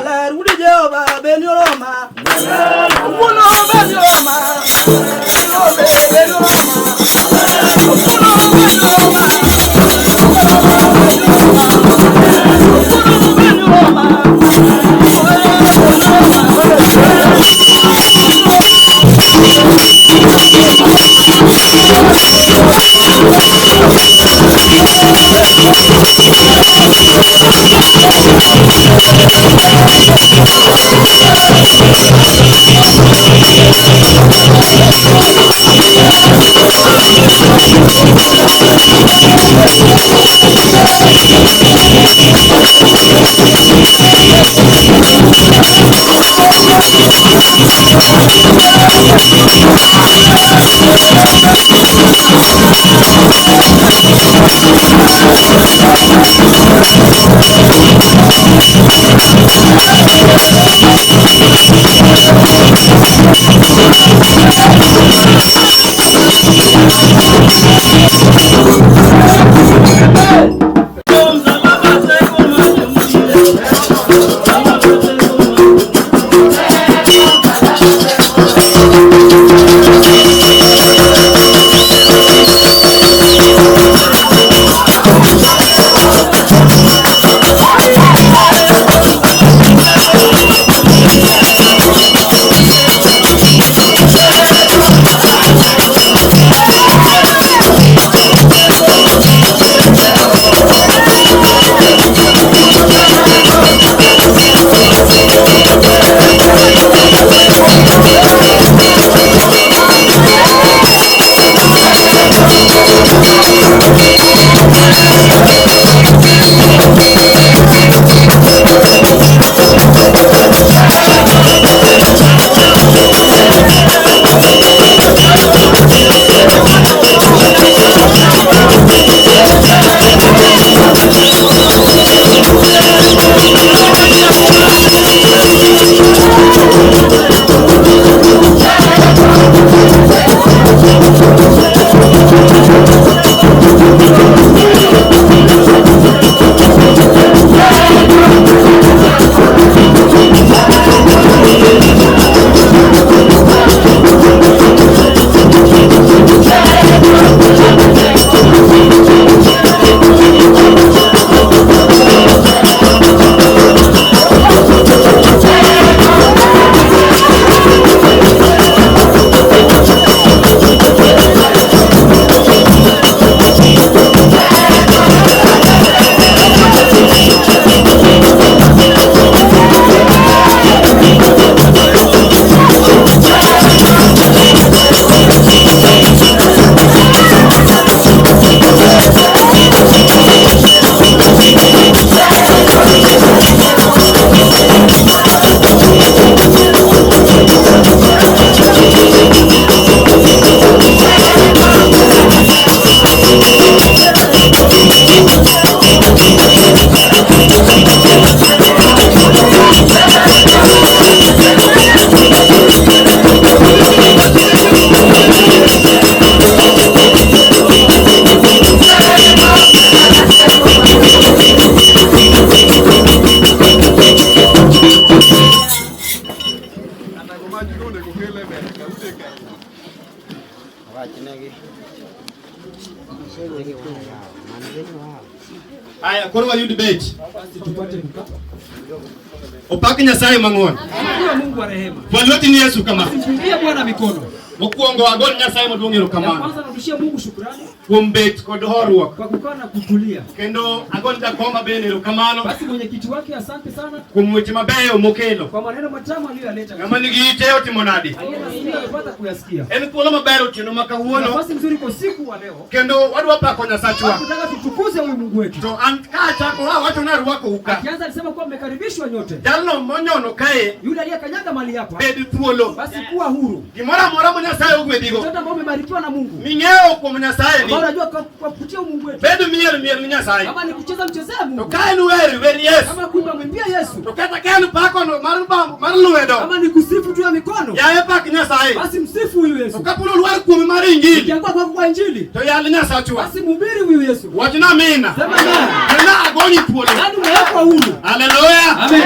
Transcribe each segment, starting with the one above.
maler udi Jehova beni oroma. Wuono beni oroma. Wuono beni oroma. Wuono beni oroma. Wuono beni oroma. Aya, koro wayud bet. Opak Nyasaye mang'won. Asifiwe Mungu wa rehema. Walweti ni Yesu kama. Mpigie Bwana mikono. Mokwongo agol Nyasaye maduong' Ya erokamano kwanza narudishia Mungu shukrani kuom bet kod horuok. kwa kukaa na kutulia. Kendo agol jakoma bende erokamano Basi mwenyekiti wake asante sana kuom weche mabeyo mokelo. kwa maneno matamu aliyoyaleta. Ng'ama nigi ite otimo nadi? Aliye na sikio amepata kuyasikia. En thuolo maber otieno ma kawuono Nafasi nzuri kwa usiku wa leo. kendo wadwa pako Nyasachwa. Tunataka tutukuze huyu Mungu wetu. To an ka achako awacho ni arwakou ka. Akianza alisema kuwa mmekaribishwa nyote. Jalno monyono kae Yule aliyekanyaga mali hapa, bed thuolo. basi kuwa huru. Gimoro amora ma Nyasaye ogwedhigo Mtoto ambao umebarikiwa na Mungu, ming'eyo kuom Nyasaye ambao ni unajua kwa kupitia huyu Mungu wetu. bed miel miel ni Nyasaye. Kama ni kucheza mchezee To Mungu. ka en wer wer Yesu. Kama kuimba mwimbie Yesu. To kata ka en pako no mar bambo mar lwedo Kama ni kusifu tu ya mikono, yaye pak Nyasaye. basi msifu huyu To Yesu. kapolo lwar kuomi mar Injili Ukiangua kwako kwa Injili, to yal Nyasachwa. basi mhubiri huyu Yesu. Wachna amina. Sema amen. Kendo agonyi thuolo. Yaani umewekwa huru. Haleluya. Amen.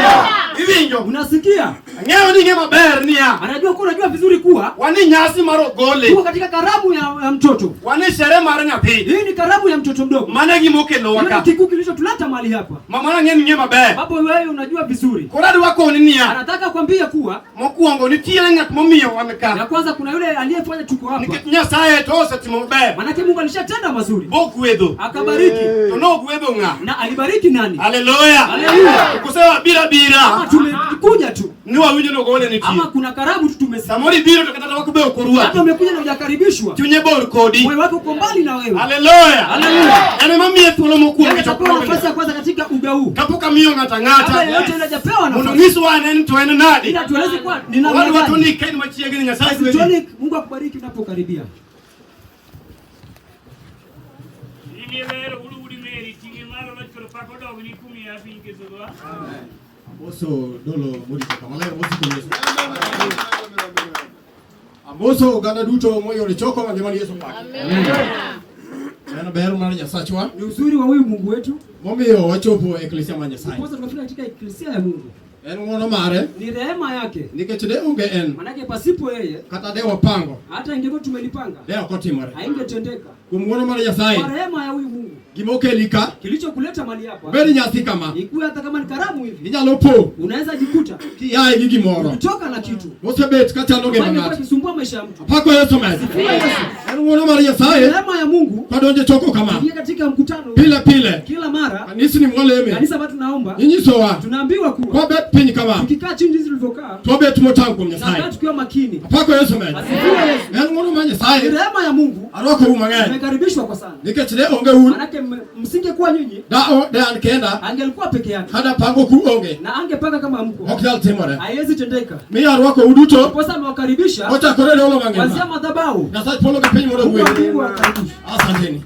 Iwinjo? Iwinjo? Unasikia? Ang'eyo ni ing'e maber niya. Anajua kuwa unajua vizuri kuwa Wan e nyasi mar ogole. tuko katika karamu ya mtoto. Wan e sherehe mar nyathi. Hii ni karamu ya mtoto mdogo. Mano e gima okelowa Ndio ka. kikuu kilichotuleta mahali hapa. Ma mano ang'e ni ing'e maber. Ambapo wewe unajua vizuri. Koro adwa koni niya. Anataka kuambia kuwa Mokwongo nitie ng'at momiyo wan ya ka. kwanza kuna yule aliyefanya tuko hapa. Nikech Nyasaye to osetimo maber. Manake Mungu alishatenda mazuri. Bogwedho. Akabariki. To nogwedho ng'a? Na alibariki nani? Haleluya. Haleluya. Kosewa bira Ama bira. tumekuja tu. Ni wawinjo ni ogole nitie. Ama kuna karamu tu tumesikia. Samoro ibiro to kata wak be ok orwaki. Hata umekuja na hujakaribishwa. Chunye bor kodi. Moyo wako uko mbali na wewe. Haleluya. Haleluya. En ema miye thuolo mokwongo Yeye e atapewa chokruogni. nafasi ya kwanza katika uga huu. Kapok amiyo ng'ato Kabla ang'ata. yeyote yule hajapewa Mondo nafasi. nyiswa an en to en nade. Ila tueleze kwa ni namna Owadwa gani. Tony ka in machiegni Nyasaye Basi gwedhi. Tony, Mungu akubariki unapokaribia. Imielero uru udi meri tingi malo loch pak odogni kumiya piny kesodwa. Amoso dolo morito kamaler mosiko Yesu. Amoso oganda duto moyudo choko mangima ni Yesu pak. En ber mar Nyasachwa Ni uzuri wa huyu Mungu wetu. momiyo wachopo e eklesia mar Nyasaye. Ndiposa tukafika katika eklesia ya Mungu. En ng'wono mare Ni rehema yake. nikech de onge en Manake pasipo yeye kata de wapango hata ingekuwa tumelipanga de ok otimore. haingetendeka. Kuom ng'wono mar Nyasaye Kwa rehema ya huyu Mungu gima okeli ka kilichokuleta mali hapa, obed nyasi kama ikuwe hata kama ni karamu hivi, inyalo po unaweza jikuta kiaye gi gimoro kutoka na kitu mosebet kachando ambayo ngima imekuwa ng'ato. ikisumbua maisha ya mtu. Apako Yesu med. Sifiwe Yesu. En ng'wono mar Nyasaye Rehema ya Mungu kadonjo choko kama ingia katika mkutano pile pile kila mara, kanisni mwaleme kanisa ambayo tunaomba, inyisowa tunaambiwa kuwa kwabet piny kama tukikaa chini jinsi tulivyokaa to wabet motang' kuom na kaa Nyasaye. tukiwa makini. Apako Yesu med. Asifiwe Yesu. En ng'wono mar Ni Nyasaye rehema ya Mungu arwakou mang'eny tumekaribishwa kwa sana, nikech de onge un manake msingekuwa nyinyi, da o de an kenda angelikuwa peke yake kadapango ku onge na angepanga kama mko, ok nyal timore. haiwezi tendeka. Miyo arwakou duto Ndiposa amewakaribisha mochakore e dolo kuanzia mangima. madhabahu. Nyasaye polo gi piny mondo Mungu wa ogwedhu. mbingu awakaribishe. Asanteni.